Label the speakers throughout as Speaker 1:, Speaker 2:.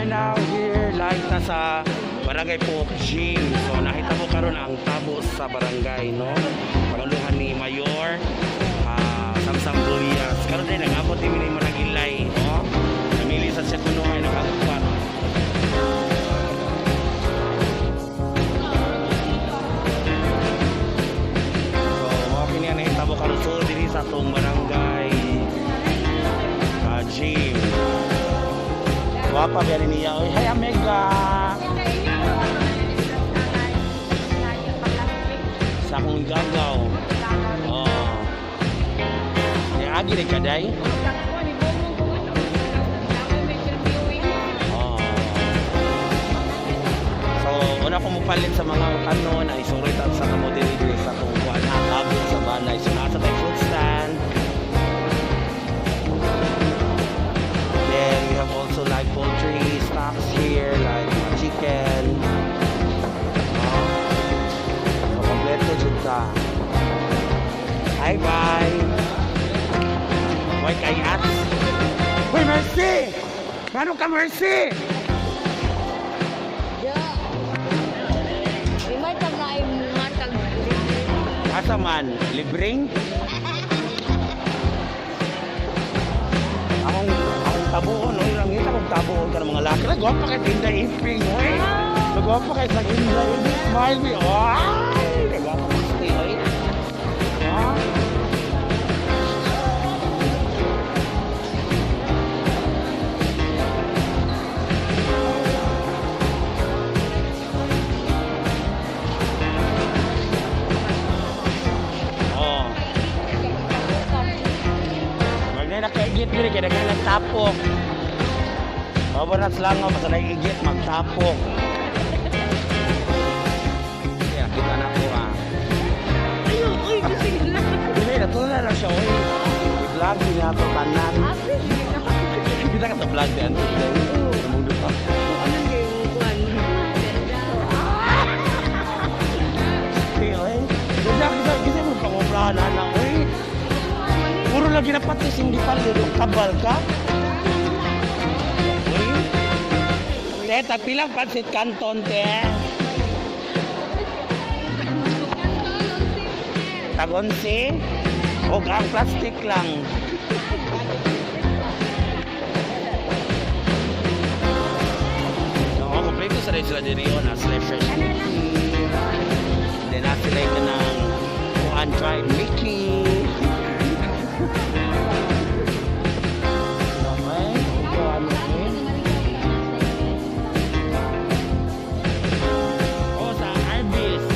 Speaker 1: are now here live ta sa Barangay Pooc Gym. So nakita mo karon ang tabo sa barangay, no? Panguluhan ni Mayor Samsam Gullas. Karon din nag-abot ni ni Managilay, no? Namili sa siya kuno ay nakagupat. So mao kini ang nahitabo karon so dinhi sa atong barangay gym. Gwapa biya niya. Oy, hi Omega. Sa akong gagaw. Oh. Kaya agi ni kaday. Oh. So, una ko mopalit sa mga kanon ay suroy ta sa kamo diri diri sa atong kuan tabo sa balay. So, nasa tayo fruit stand. Then we have also like poultry stocks here, like mga chicken. Oh. So, kompleto jud ta. Hi, bye. Hoy, kay Ats. Hoy, Mercy! Ngano ka, Mercy?
Speaker 2: Ya. May tag na ay matag.
Speaker 1: Asa man, libreng? Akong tabuon, oy, lang kita kong tabuon ka ng mga laki. Nagwapa kay Tinda Iping, oy. Nagwapa kay sa Tinda Iping. Smile me, oy. Nagwapa kay stay, oy. Ah. Oh. Magna nakaigit diri kay daghan nagtapok. Babaras lang ako basta naiigit magtapok. Kaya kita na ko ah.
Speaker 2: Ayun, uy, gising na.
Speaker 1: Dili na na lang siya oy. I-vlog din nato tanan.
Speaker 2: Ate, sige na.
Speaker 1: Kita ka sa vlog din today. Namong duha.
Speaker 2: Anong game kuan?
Speaker 1: Hey, oy. Ganda kita kita mo pangubrahan na oy. Puro lagi na patis hindi pa kabal ka. Oy. Te, tagpilang pansit canton te. Tagonsi. O ang plastic lang. No, kompleto sa rin sila diri na sila fresh Mickey. Then na sila ka ng kuan dried Mickey. Okay, ito ano eh. Oh, sa Arby's.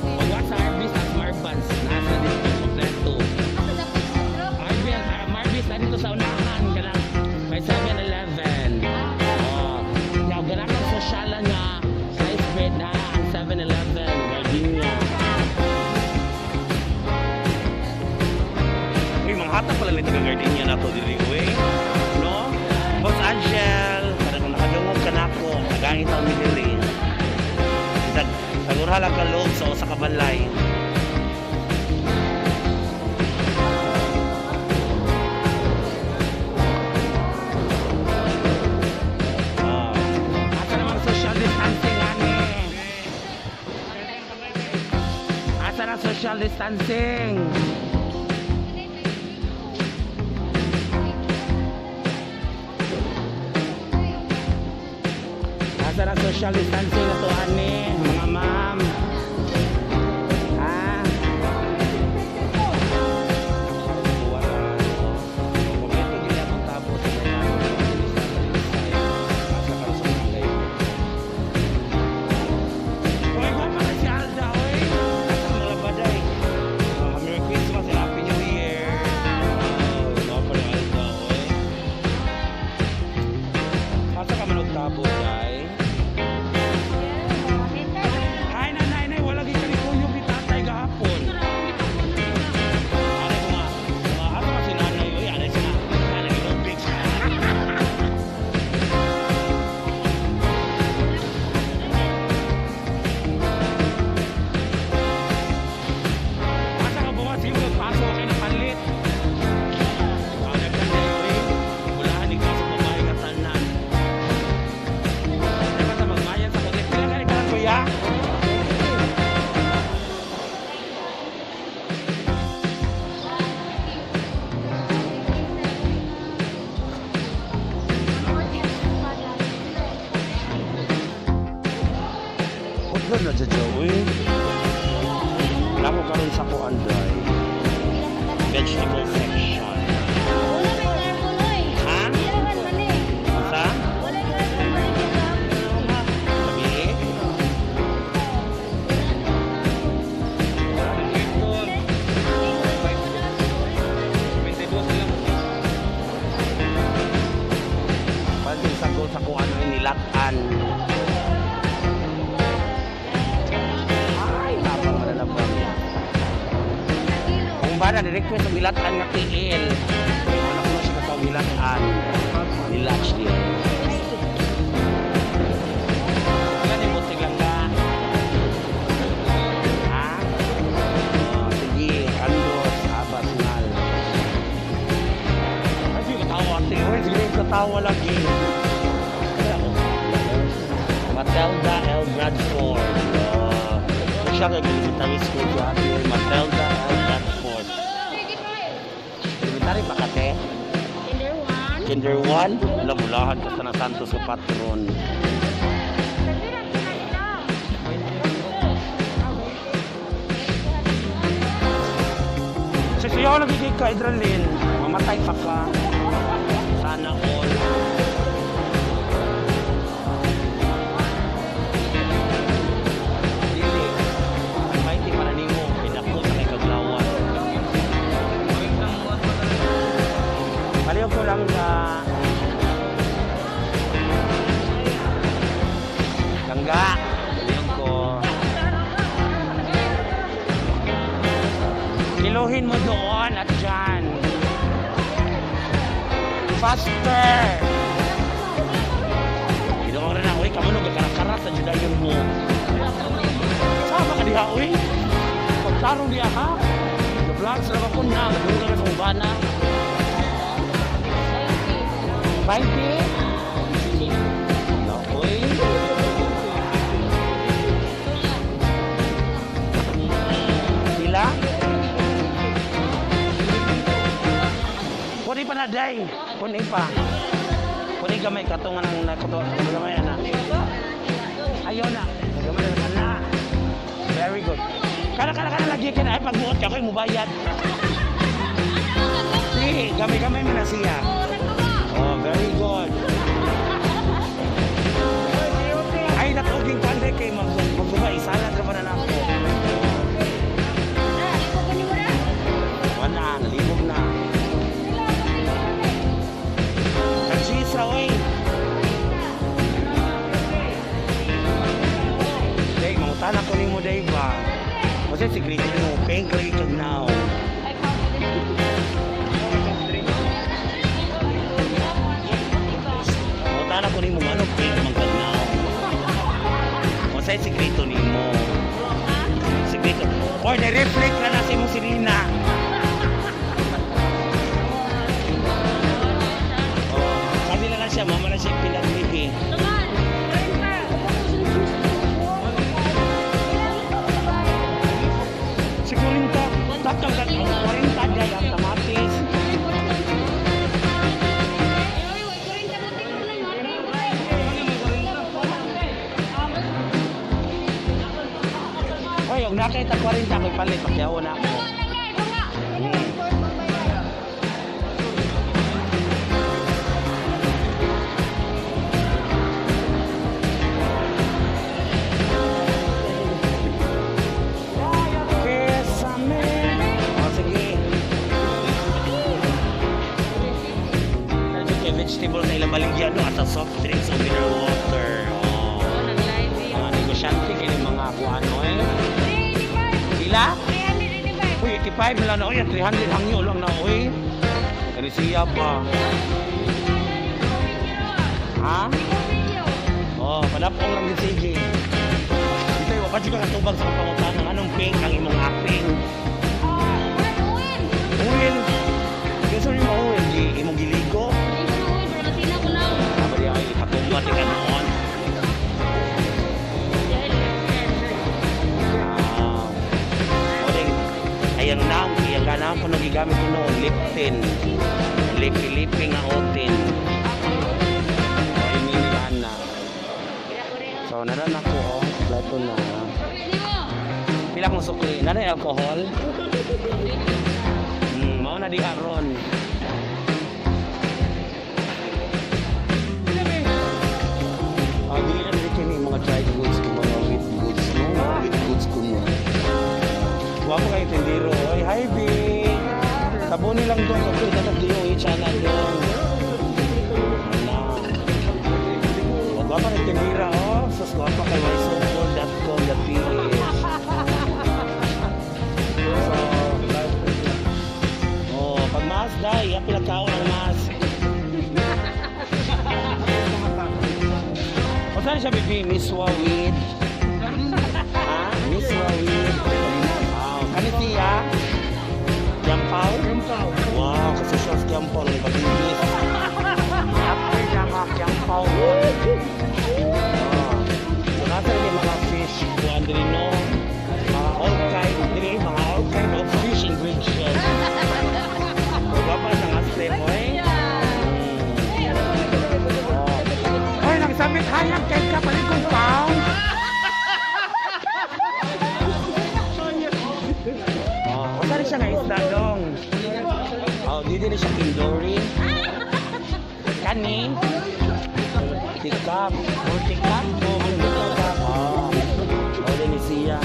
Speaker 1: Pag sa Arby's at Marbans, nasa dito kompleto. Arby's, Marbis na dito sa unahan, kanang may 7-Eleven. Oh, yaw ganahan sosyalan nga slice bread na ang 7-Eleven, Gardenia. Uy, mga hatag pala nito ka Gardenia na to diri uy. No? Boss Angel, kada kung nakadungog ka nako, nagangit ang mi diri. Tag tagurha lang ka loob sa usa ka balay. Ah. Asa naman social distancing ani? Asa na social distancing? Asa na social distancing na to ani, mga ma'am? Ha? Oy, gwapa na si Alda, oy. Asa mga baday. Oh, Merry Christmas and Happy New Year. Oh, gwapa ni Alda, oy. Asa ka man og tabo, day? Hi, nanay, nay, wala gid kani kuyog ni tatay gahapon. Anay ko nga, mga ato ka si nanay, oy, anay siya nga, anay ginubig. Asa ka bukas, sige mo, paso kay na palit. Ah, daghan na, oy. Ulahan ikaw sa babae ka tanan. Na dyan, uy. Nako karon sa kuan day. Vegetable section.
Speaker 2: Wala may carbon, oy.
Speaker 1: Ha?
Speaker 2: Ilahan man eh.
Speaker 1: Sa?
Speaker 2: Wala carbon, balik yung
Speaker 1: Sabi? Pwede sa ko sa kung ano inilatan. Ay, tapang malalabang. Kung ba na, request ang ilatan nga TL. Ano ko na siya katawag ilatan. Nilatch niya. Ilan yung butig lang ka? Ha? Oh, sige, andos, abas ngal. Ay, sige, katawa ate. Uy, sige, katawa lagi. Kaya ako. Matilda L. Bradford. Oh, siya kay elementary school graduate. Matilda L. Bradford. Elementary pa ka, te?
Speaker 2: Kinder 1.
Speaker 1: Kinder 1? Labulahan ka sa na Santos sa patron. Sa siyaw lagi kay ka, Idralin. Mamatay pa ka. Sana all. Dili. Ang mighty para nimo. Pinako sa kay kaglawan. Paliw ko lang sa Gangga. Paliw ko. Kiluhin mo doon at dyan. Faster! Ginoon rin ako, uy, kamo nung karakara sa judayon mo. Sama ka diha, uy. Pagtarong diha, ha? Nag-vlog sa ko na, nagulong na sa ubana. 20? No, uy. Sila? Pwede pa na, day. Pwede pa. Pwede gamay katungan ng nakuto. Gamay na. Ayaw na. Gamay na na. Very good. Kana kana kana lagi ka na ay pagbuot ka ko'y mubayad. Sige, gamay-gamay mo na siya. Oh, very good. Ay, natuging kande kay magbuga isalat ra ba na nako. Wala, nalibog na. Kachis ra oy. Day, mangutana ko nimo day ba? Kasi si Grito mo, pink lagi kag now. Mangutana ko nimo ano pink man kag now. Kasi si Grito nimo. Si Grito. Or na-reflect na na sa imong sinina. Oh, sabi na lang siya, mama na siya pinaglihi. Si 40, tatang ang 40 day ang kamatis. Hoy, og nakita 40 ko'y palit, pakyaw na ako. Bésame. Oh, sige. Okay, vegetable sa ilang baligya no, at sa soft drinks o mineral water. Oh. Mga negosyante kini mga kuano eh. Sila? Uy, 85 na lang na, uy, 300 hangyo lang na, uy. Kani siya pa. Ha? Oh, palapong lang din sige. Dito, wa pa jud ka katubag sa pangutana anong pink ang imong aping. Oil. Kinsa rin mo oil di imong giligo? Aba di ay katumba ti ka noon. Ah. O ding ayang naong iyang ganahan ko nung gigamit ko noon Lipton. Lipi-lipi nga otin. O ini na. So naran ako oh, plato na. Pila kong sukli. Naa na alcohol? Mao na diha ron. Ah, dili na dili kini mga dried goods kung mga wheat goods, no? Mga wheat goods kuno. Wapo kayo tindero. Oy, hi, B. Sabon lang doon. Okay, dapat DOH channel doon. Ano? O, gwapa ni tindira, oh. Sus, gwapa kay mysokol.com.ph. So, oh, pag mask dai, apil ang tao ng mask. O saan siya, baby? Miswa with? Ha? Miswa with? Wow. Kani siya? Kiampaw?
Speaker 3: Kiampaw.
Speaker 1: Wow, kasi siya sa kiampaw ng pag-ibis. After na mga kiampaw. Oh. So, nasa rin yung mga fish. Kuan diri, no? Mga all kind, diri, mga all kind of fish ingredients. So, gwapa siya nga step, oy. Oh. Oy, nagsabit hayag kay ka palit kong pound. Oh, saan siya nga isda dong? Oh, dito ni siya kindori. Kani? Tikap. Oh, tikap. Oh, tikap. Oh, oh, din siya.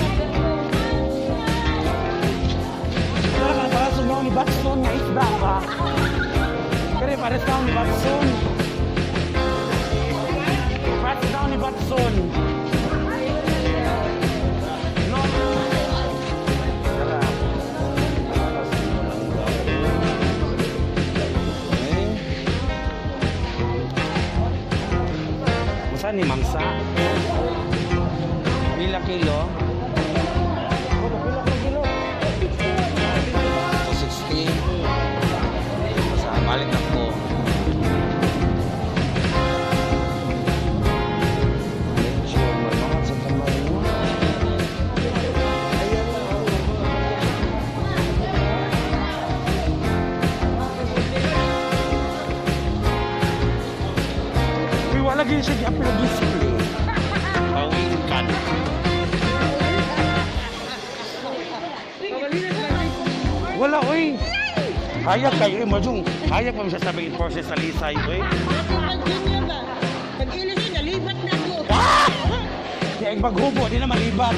Speaker 1: Wala ka para sumaw ni Batson nga isda ba? Pero pares na ni Batson. Pares na ni Batson. No. Tara. Eh. Saan ni Mamsa? Pila kilo? Oh, pila ka kilo? 260. Sa balik na ko. Medyo mamahal sa kamay mo. Uy, wala gyud siya gi-apil og display. Pawingkan. Wala, oy. Hayag kayo, eh, majong. Hayag pa mo siya sabi enforcer sa Lisay, oy.
Speaker 2: Pag ilis nalibat na ako.
Speaker 1: Kaya maghubo, di na malibat.